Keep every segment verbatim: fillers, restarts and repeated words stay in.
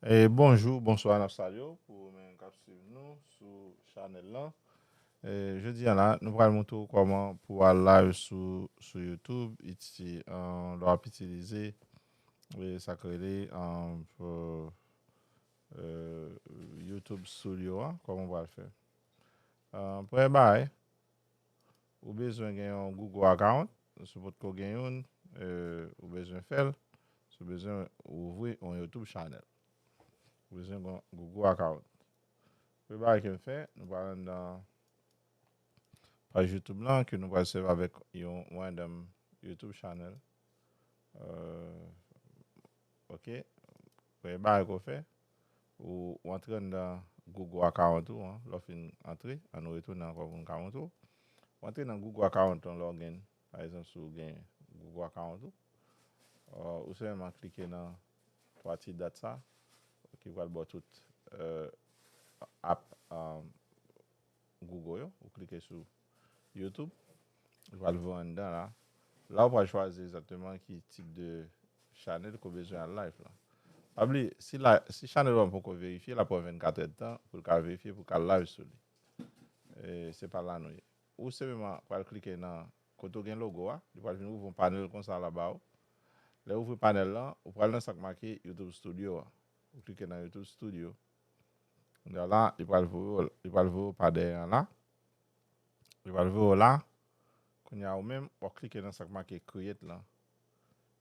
E bonjou, bonswa, n ap salye w pou ou menm k ap swiv nou sou chanèl lan. E jodi a la, nou pral montre w kòman pou w al live sou, sou YouTube, iti, an, lè w ap itilize, e sa k rele, an, pou, e, YouTube Studio a, kòman w pral fè. An, premye bagay, ou bezwen gen yon Google account. Si w potko gen youn, e, ou bezwen fè l. Si w bezwen ouvri yon YouTube channel, ou bezwen gen yon Google account. Premye bagay ke m fè, nou pral anndan paj YouTube lan, ke nou pral sèvi avèk yon random YouTube channel. E, ok. Premye bagay ke w fè, ou, ou antre anndan Google account ou an. Lè w fin antre, ann nou retounen ankò pou n ka montre w. Ou antre nan Google account lan, lè w gen, pa egzanp, si w gen Google account ou, e, ou sèlman klike nan twa ti dot sa, ki pral ba w tout, e, app, e, Google yo, ou klike sou YouTube, li pral voye w anndan la. La, ou pral chwazi egzakteman ki tip de chanèl ke w bezwen al live lan. Pa bliye, si la, si chanèl ou an poko verifye, l ap pran vennkat èdtan pou l ka verifye, pou l ka live sou li. E se pa la nou ye. Ou senpleman pral klike nan kote w gen logo a, li pral vin ouvri yon panèl konsa la ba ou. Lè w ouvri panèl lan, ou pral nan sa k make YouTube Studio a. Ou klike nan YouTube Studio. Kounye a la, li pral voye w, li pral voye w pa dèyè an la. Li pral voye w la. Kounye a ou menm, w ap klike nan sa k make create lan.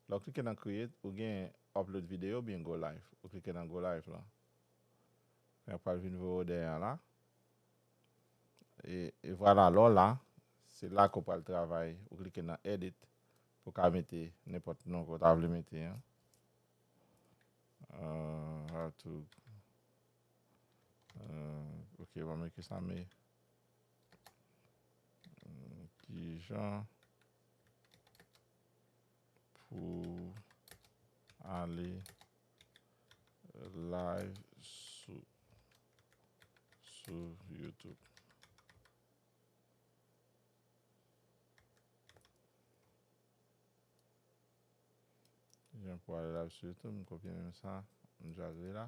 Lè w klike nan create, ou gen upload video oubyen go live. Ou klike nan go live lan. Kounye a pral vin voye w dèyè an la. E, e vwala, lè w la, se la ke w pral travay. Ou klike nan edit pou w ka mete nenpòt non ke w ta vle mete an. Euh, how to, euh, ok, bon, men ki sa, men, hmm, kijan pou ale live sou, sou YouTube. Jan pou ale live sou YouTube, m kopye menm sa, m deja rive la.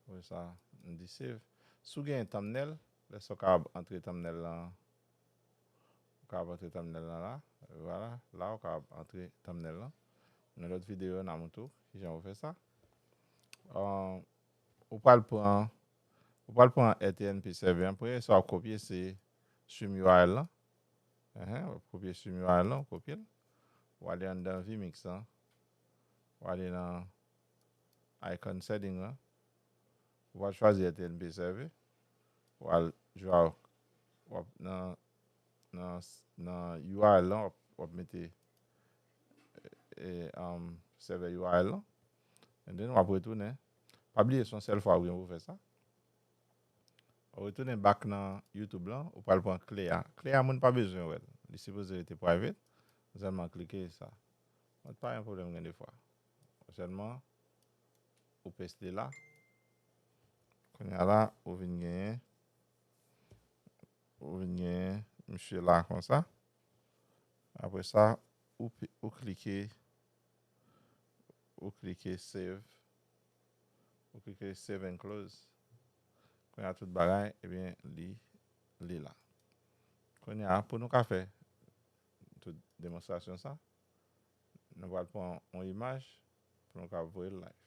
Apre sa, m di save. Si w gen thumbnail, lè sa w kapab antre thumbnail lan, ou kapab antre thumbnail lan la. Vwala, la ou kapab antre thumbnail lan. Nan lòt videyo, n a montre w kijan pou fè sa. Euh, ou pral pran, ou pral pran R T N P server an, premye sa w ap kopye se stream U R L lan. Enhen, w ap kopye stream U R L lan, w kopye l. W ale anndan vMix lan. W ale nan icon setting lan. W al chwazi R T N P server. W al jwa, w ap nan, nan, nan U R L lan, w ap, w ap mete, e, um, server U R L lan. And then w ap retounen. Pa bliye, se yon sèl fwa ou gen pou fè sa. Ou retounen back nan YouTube lan, ou pral pran kle a. Kle a, moun pa bezwen wè l. Li sipoze rete private. Ou sèlman klike sa. Mwen pa gen pwoblèm gen de fwa. Sèlman, ou peste la. Kounye a la, ou vin genyen, ou vin genyen misye la konsa. Apre sa, ou, pi- ou klike, ou klike save. Ou klike save and close. Kounye a tout bagay, ebyen, li, li la. Kounye a, pou nou ka fè tout demonstrasyon sa, nou pral pran yon imaj pou nou ka voye l live.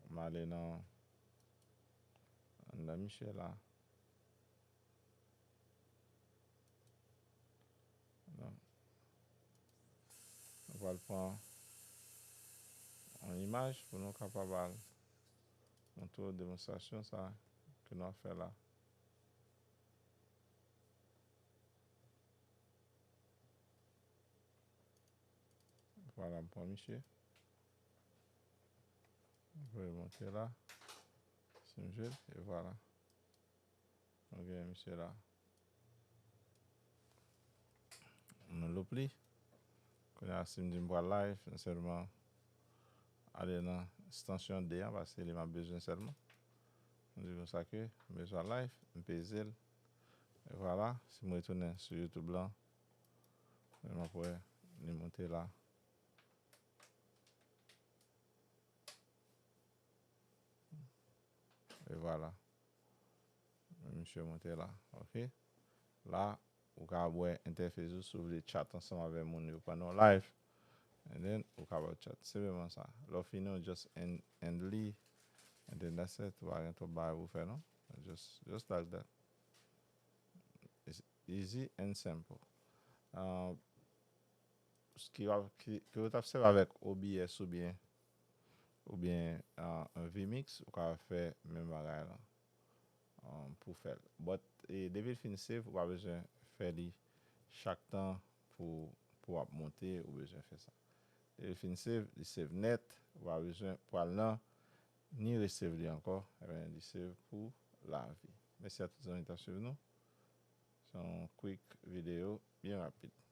M ale nan, nan misye la. Non. Nou pral pran yon imaj pou nou kapab al montre w demonstrasyon sa ke nou ap fè la. Vwala, m pran misye. M voye monte la. Si m jwe l, e vwala. Nou gen misye la. Nou loup li. Kounye a, si m di m pral live, m sèlman ale nan estansyon de an, paske li m ap bezwen sèlman. M di konsa ke m bezwen live, m peze l. E vwala, si m retounen sou YouTube lan, men m ap wè li monte la. E vwala. Misye monte la. Ok. La, ou ka wè entèfes ou si w vle chat ansanm avè moun yo pandan w live. And then, ou kapab chat. Senpleman sa. Lè w fini, w just end, end li. And then that's it. Ou pa gen twòp bagay pou w fè, non? Just, just like that. It's easy and simple. Uh, ki, w ap- ki, ki w t ap sèvi avèk O B S oubyen, oubyen uh, vMix, ou ka fè menm bagay la um, pou fè l. But e, depi l fin save, ou pa bezwen fè li chak tan pou, pou w ap monte, ou bezwen fè sa. Depi l fin save, li save nèt, ou pa bezwen pral nan ni resave li ankò, ebyen li save pou lavi. Mèsi a tout zanmi ki t ap swiv nou. Se yon quick videyo byen rapid.